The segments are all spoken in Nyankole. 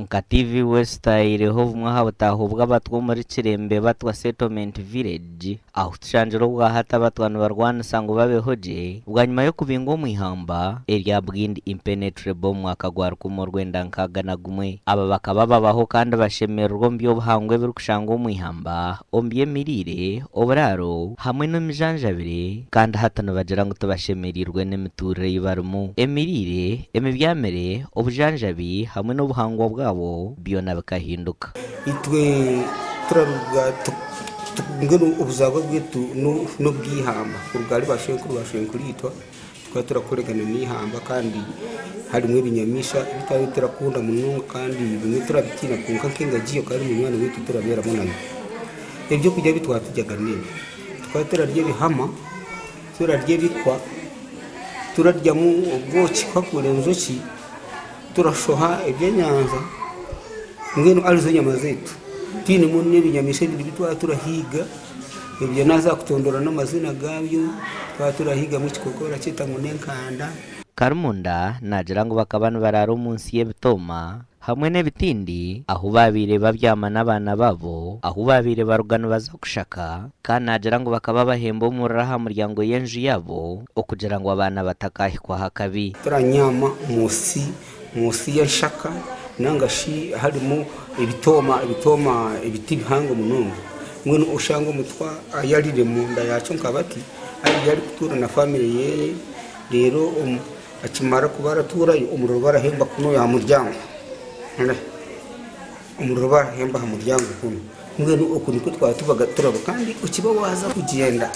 Nka TV West ayireho obumwe aha butaaho bw'abatwa omuri Kirembe Batwa Settlement Village ahu tushangire obwahati abatwa nibarwanisa ngu babeho gye bwanyima y'okubingwa omu ihamba erya Bwindi Impenetrable omu mwaka gwa 1961. Aba bakaba babaho kandi bashemererwa omu by'obuhangwa ebirikushangwa omu ihamba, omu by'emiriire, oburaaro hamwe n'emijanjabire kandi hati nibagira ngu tibashemereirwe n'emituurire ei barimu. Emiriire, emibyamire, obujanjabi hamwe n'obuhangwa bwabo byona bikahinduka. Itwe turaruga mbwenu obuzaarwa bwaitu n'obw'eihamba kuruga ahari baashwenkuru baashwenkuriitwe tukaba turakoregana n'eihamba kandi harimu ebinyamaishwa ebi twabaire turakunda munonga kandi bimwe turabitiina kwonka nk'engagi ekaba eri munywani waitu turabeeramu nayo. Ebyokurya ebi twaba turyaga n'ebi, tukaba turarya ebihama, turarya ebikwa, turaryamu obwoki kuhakuura enjoki. Turashoha ebyenyanja mbwenu arizo nyama zaitu. Twinemu n'ebinyamaishwa ebindi ebi twaba turahiiga, ebyo naaza kutondoora n'amaziina gaabyo, twaba turahiigamu ekikooko barakyeta ngu n'enkanda. Karimunda naagira ngu bakaba nibaraara omu nsi y'ebitooma hamwe n'ebitindi ahu baabaire babyama n'abaana baabo ahu baabaire baruga nibaza kushaka kandi naagira ngu bakaba bahemba omuriro aha muryango y'enju yaabo okugira ngu abaana batakaahikwaho akabi. Turanyaama omunsi munsi y'enshaka nanga shi harimu ebitooma ebitooma ebiti bihango munonga mbwenu oshanga omutwa ayarire munda yakyo nka bati ariyo arikutuura na famire yeye reero akimara kuba aratuurayo omuriro barahemba kunu aha muryango omuriro barahemba aha muryango kunu. Mbwenu oku nikwo twaba tubaga turaba kandi okiba waaza kugyenda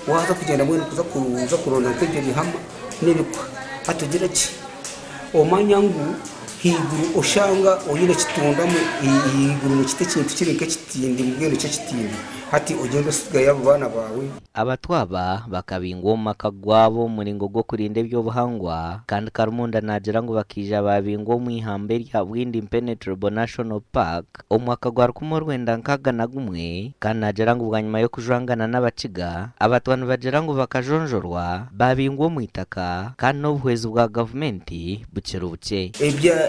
waaza kugyenda mbwenu kuza kuza kuronda nk'ebyo bihama n'ebikwa hati ogira ki omanya ngu haiguru oshanga oine ekitundamu haiguru omu kiti ekintu kiri nk'ekitindi mbwenu ky'ekitindi hati ogyenda osigayo abo baana baawe. Abatwa aba bakabingwa omu maka gwabo omu muringo gw'okurinda eby'obuhangwa kandi Karumunda naagira ngu bakaija baabingwa omu ihamba erya Bwindi Impenetrable National Park omu mwaka gwa 1961 kandi naagira ngu bwanyima y'okujwangana n'Abakiga, Abatwa nibagira ngu bakajonjorwa baabingwa omu itaka kandi n'obuhwezi bwa gavumenti bukiri bukye.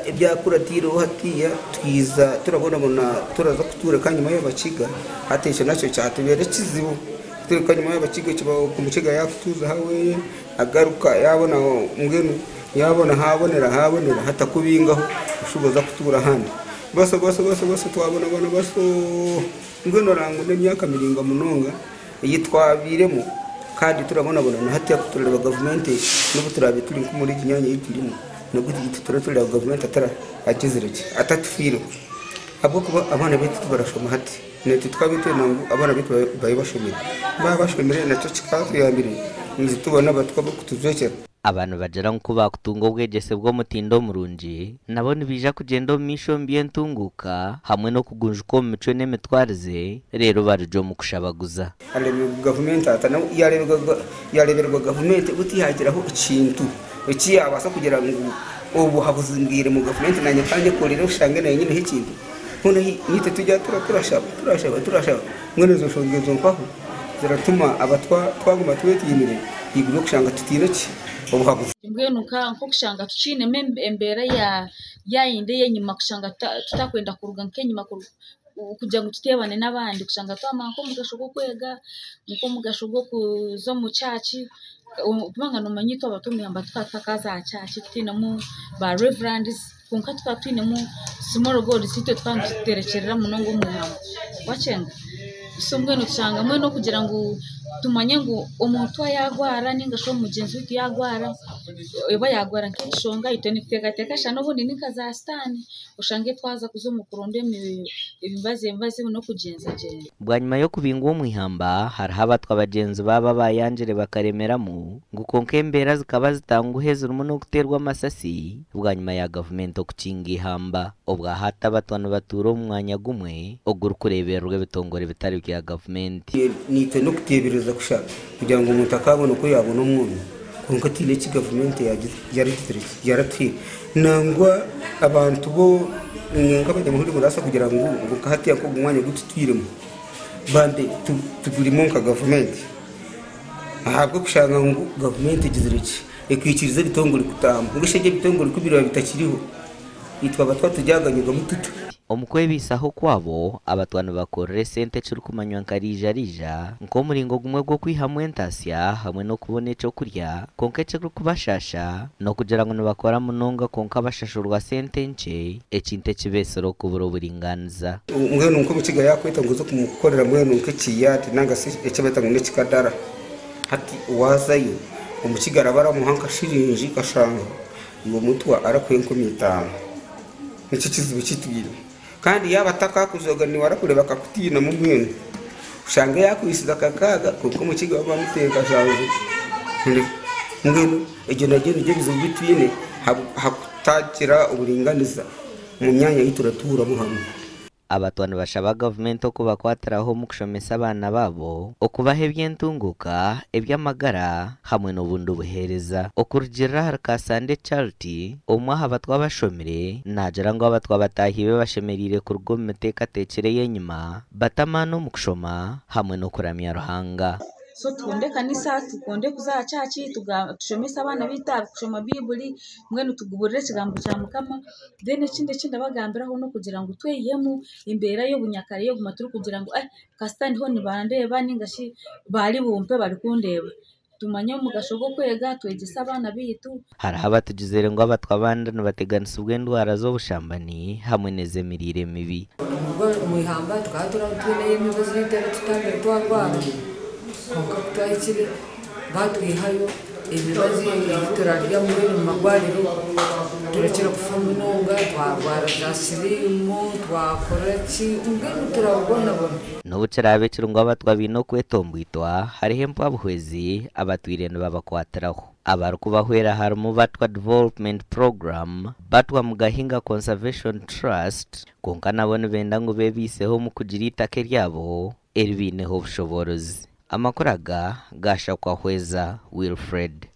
Ebyakuratiireho hatiiya twija turabonabona turaza kutuura eka nyima y'Abakiga hati ekyo nakyo kyatubeera ekizibu. Kuturuka enyima y'abakiga kiba omukiga yakutuuza haweye agaruka yabona mbwenu yabona habonera habonera hatakubingaho oshuba oza kutuura ahandi baso baso baso baso twabonabona baso mbwenu oranga ngu n'emyaka miraingwa munonga ei twabairemu kandi turabonabona na hati kutureba gavumenti n'obu turaabe turi nk'omuri egi myanya ei turimu nabwo turatureba gavumenti atagizire ki atatufiireho ahabw'okuba abaana baitu tibarashoma hati. Naitwe tukaba twenda ngu abaana baitu babe bashomire. Baaba bashomire nakyo kikaatuyambire ngu tubone abatwa ab'okutujwekyera. Aba nibagira ngu ku baakutunga obwegyese bw'omutindo murungi, nabo nibaija kugyenda omu maisho omu by'entunguuka hamwe n'okugunjuka omu micwe n'emitwarize reero barugye omu kushabaguza. Areeberwa gavumenti ata? Nawe yaareeberwa gavumenti obu tihaagiraho ekintu eki yaabaasa kugira ngu obuhabuzi mbwire mu gavumenti naanye ka nyekorere oshange naanye nyineho ekintu. Hoona naitwe tujya turashaba, turashaba, turashaba, mbwenu ezo nshonga ezo mpaho ziratuma aba twaguma twetiinire ahaiguru y'okushanga tutaine ki? Obuhabuzi. Mbwenu nk'okushanga tukiinemu embeera yayindi ey'enyima kushanga tutakwenda kuruga nk'enyima kugira ngu tuteebane n'abandi kushanga twamanya nk'omugasho gw'okwega, nk'omugasho gw'okuza omu kyaki kubanga noomanya itwe abato omu ihamba tukaba tutakaaza aha kyaki tutainemu ba reverends. Kwonka tukaba twinemu small gods itwe tukaba nituterekyerera munonga omu ihamba wakyenga so mbwenu tushanga mbwenu okugira ngu tumanye ngu omuntu yaagwara ninga shi omugyenzi waitu yaagwara oba yaagwara nk'ekishonga itwe nituteekateeka shana obundi ni nka za sitaani oshange twaza kuza omu kuronda emibazi emibazi n'okugyenzagyenda. Bwanyima y'okubingwa omu ihamba, hariho abatwa bagyenzi baabo abaayangire bakaremeramu ngu kwonka embeera zikaba zitanguha ezirimu n'okuteerwa amasasi bwanyima ya gavumenti okukinga eihamba. Obwa hati abatwa nibatuura omu mwanya gumwe ogurikureebererwa ebitongore bitari bya gavumenti. Naitwe n'okuteebereza kusha kugira ngu omuntu akaabona oku yaabona omwonyo kwonka tihaine eki gavumenti yaragizire ki yaratuhaire. Nangwa abantu bo nk'abanyamahurire murabaasa kugira ngu nka hatiiya nk'ogu mwanya ogu tutwiremu bambe tugurimu nka gavumenti ahabw'okushanga ngu gavumenti egizire ki ekwikiriza ebitongore kutaahamu. Mbwenu shi ebyo ebitongore ku biriba bitakiriho? Itwe Abatwa turyaganyurwamu tuta? Omu kwebiisaho kwabo, Abatwa nibakorera esente ekirikumanywa nka riija-riija nk'omuringo gumwe gw'okwihamu entaasya hamwe n'okubona eky'okurya kwonka ekirikubashaasha n'okugira ngu nibakora munonga kwonka bashashurwa sente nkye ekintu ekibeetsire okubura oburingaaniza. Mbwenu nk'omukiga yaakweta ngu oze kumukorera mbwenu nk'ekiyaadi nanga shi eki beeta ngu n'ekikadara, hati waazayo omukiga araba aramuha nka shiringi kashanju iwe omutwa arakuha 5000. Nikyo kizibu ki twine. Kandi yaaba atakakuzoga niiwe arakureeba akakutiinamu mbwenu. Oshange yaakwisize akakaaga kwonka omukiga bo bamuteire kashanju. Mbwenu ebyo nabyo nibyo bizibu bi twine ahabw'okutagira oburinganiza omu myanya ei turatuuramu hamwe. Abatwa nibashaba gavumenti okubakwatiraho omu kushomesa abaana baabo, okubaha eby'entunguuka, eby'amagara hamwe n'obundi buheereza. Okurugiirira ahari Kasande Charity, omwe aha batwa abashomire, naagira ngu abatwa bataahi be bashemereire kuruga omu miteekateekyere ey'enyima bate amaani omu kushoma hamwe n'okuramya Ruhanga. So tukunde ekanisa, tukunde kuza aha church, tushomese abaana baitu aha kushoma Baiburi, mbwenu tubuurire ekigambo kya Mukama. Then ekindi eki ndabagambiraho n'okugira ngu tweyihemu embeera y'obunyakare ey'okuguma turikugira ngu kasita ndiho nibandeeba ninga shi bari bumpe barikundeeba. Tumanye omugasho gw'okwega, twegyese abaana baitu. Hariho abatugizire ngu abatwa abandi nibateganisibwa endwara z'obushambani hamwe n'ez'emiriire mibi. Omu ihamba tukaba twineyo emibazi yaitu eratutambira twarwara, kwonka ku twahikire baatwihayo emibazi ei turarya mbwenu omu marwariro turakira kufa munonga, twarwara za siriimu, twakora ki, mbwenu turabonabona. N'obu kiraabe kiri ngu abatwa baine okwetombwitwa, hariho empwabuhwezi abatwire nibabakwatiraho. Abarikubahwera harimu Batwa Development Program, Batwa Mugahinga Conservation Trust, kwonka nabo nibenda ngu beebaiseho omu kugira eitaka eryabo eri baineho obushoboorozi. Amakuru aga gaashakwa Hweza Wilfred.